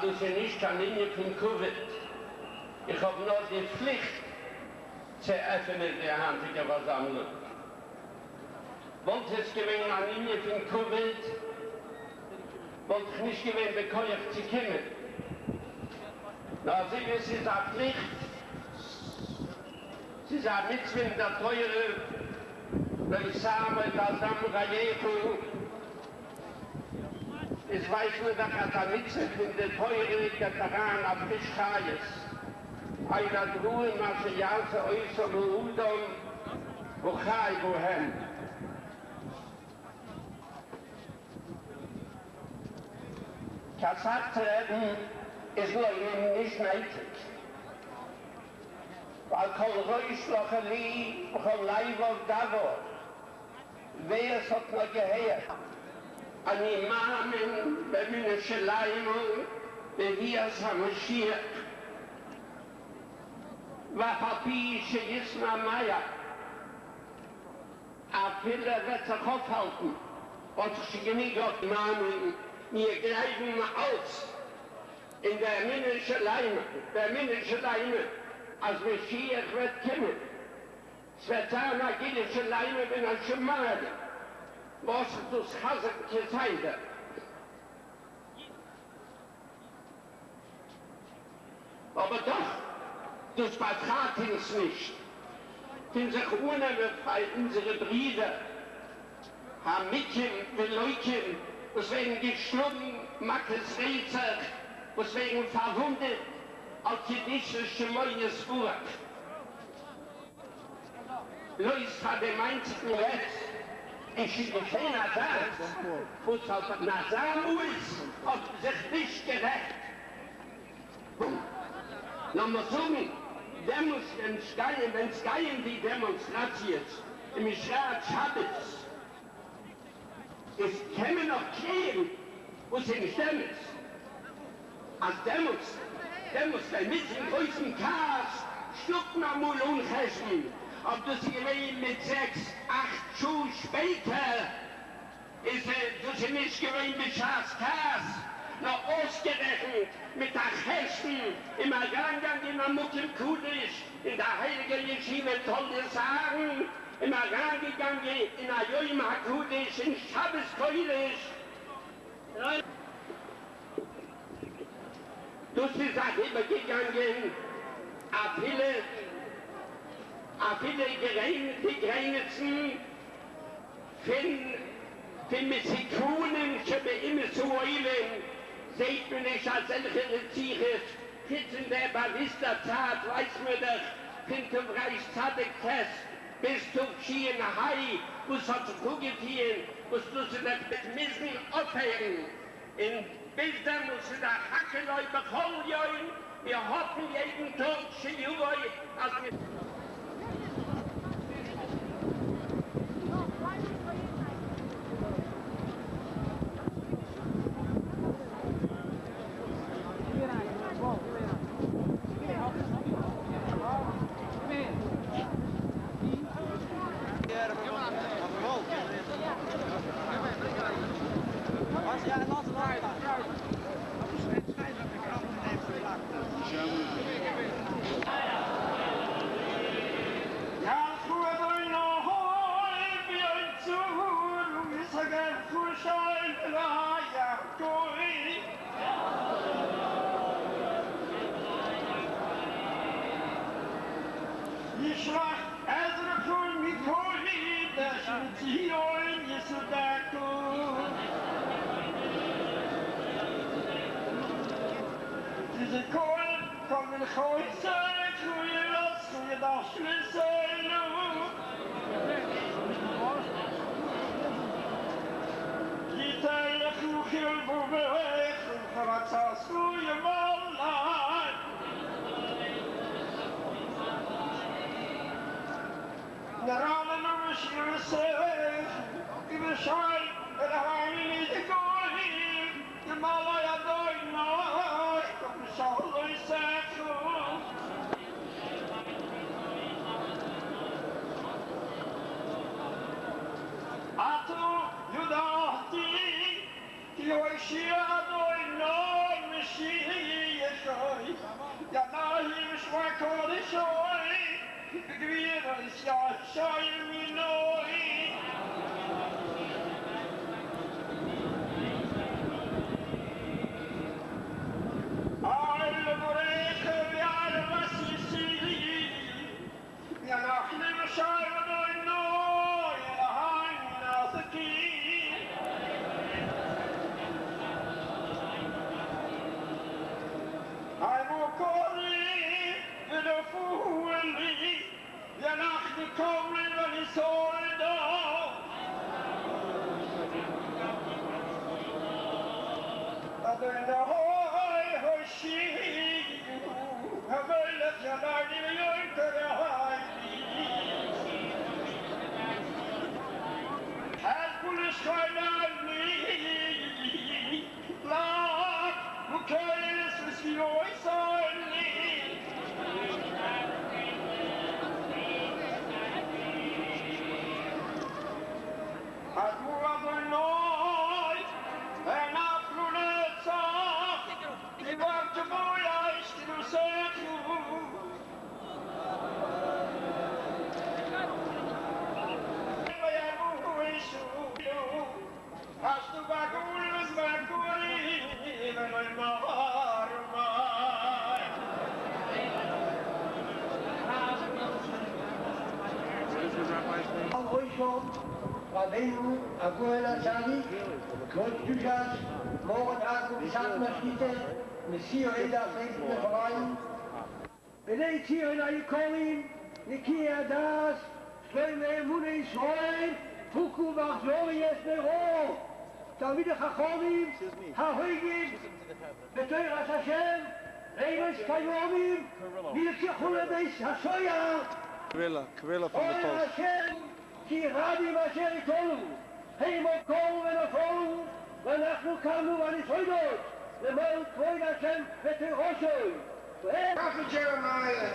דאס איז נישט קיין ענין פון כבוד, איך האב נאר די פליכט צו עפענען די היינטיגע פארזאמלונג. וואלט עס געווען אן ענין פון כבוד וואלט איך נישט געווען בכח צו קומען, נאר אזוי ווי עס איז א פליכט, ס'איז א מצוה אין דער תורה, לא תעמוד על דם רעך, איז ווייסט מען דאך אז א מצוה פון די תורה געבט אריין א פריש חיות, אלו הדברים אשר יעשה אותם האדם וחי בהם. קיין סך צו רעדן איז לעולם נישט נייטיג, ווייל כל ראש לכל לי וכל לבב דבר. ווער עס האט נאר געהערט. אני מאמין באמונה שלימה בביאת המשיח ואף על פי שיתמהמה, אפילו ער וועט זיך אויפהאלטן, האט זיך שוין גענוג אויף מאמין, מיר גלייבן אלץ אין די אמונה שלימה, באמונה שלימה אז משיח וועט קומען. ס'וועט זיין א גאולה שלימה מן השמים, וואס דאס חזר'ן כסדר. אבער דאך, דאס באפרייט אונז נישט פון זיך אננעמען פאר אונזערע ברידער המוכים ולוקים וואס ווערן געשלאגן מכות רצח, וואס ווערן פארוואונדעט על קדושת שמו יתברך. בלויז פאר דעם איינציגן רעכט איז שוין געשען אזאנס וואס אין אזא מאס האט זיך נישט גערעכט. לאמיר זאגן דעמאלס ווען סגייען ווען סגייען די דעמאנסטראציעס און מען שרייט שבת איז קען מען נאך קלערן וואס איז נישט אמת. אז דעמאלטס, דעמאלטס ווען מיטן גרויסן כעס שלאגט מען אמאל אן חשבון, אויב דאס איז געווען מיט זעקס אכט שעה שפעטער, איז דאס איז נישט געווען בשעת כעס, נאר אויסגערעכנט מיט א חשבון, און מ'איז אריינגעגאנגען אין א מקום קדוש, אין די הייליגע ישיבה תולדות אהרן, און מ'איז אריינגעגאנגען אין א יום הקדוש אין שבת קודש. דאס איז אריבערגעגאנגען אפילו אפילו די גרעניצן פון פון מסוכנים שבאומות העולם זעהט מען נישט אזעלכע רציחות, חוץ אין דער באוויסטער צייט ווייסט מען דאך פון תרצ"ט ביז תש"ה וואס האט זיך אפגעטוען, וואס דאס איז דאך וועט מוזן אויפהערן. און ביז דעמאלס איז אחכה לו בכל יום, מיר האפן יעדן טאג שיבוא אז מיר. ידעתי כי הושיע אדוני משיח. רבינו הגאון הצדיק, כבוד קדושת מו"ר אדמו"ר מסאטמאר שליט"א, נשיא העדה החרדית בירושלים, בני ציון היקרים, נקיי הדעת, שלומי אמוני ישראל, הוכו באכזריות מרע, תלמידי חכמים, ההוגים בתורת השם, לילות כימים, נלקחו לבית הסוהר, Gorilla, gorilla from the אוי top. השם, כי רבים אשר איתנו, המה כלו ונפלו, ואנחנו קמנו בניצונות, למען כבוד השם ותורתו. Prophet Jeremiah.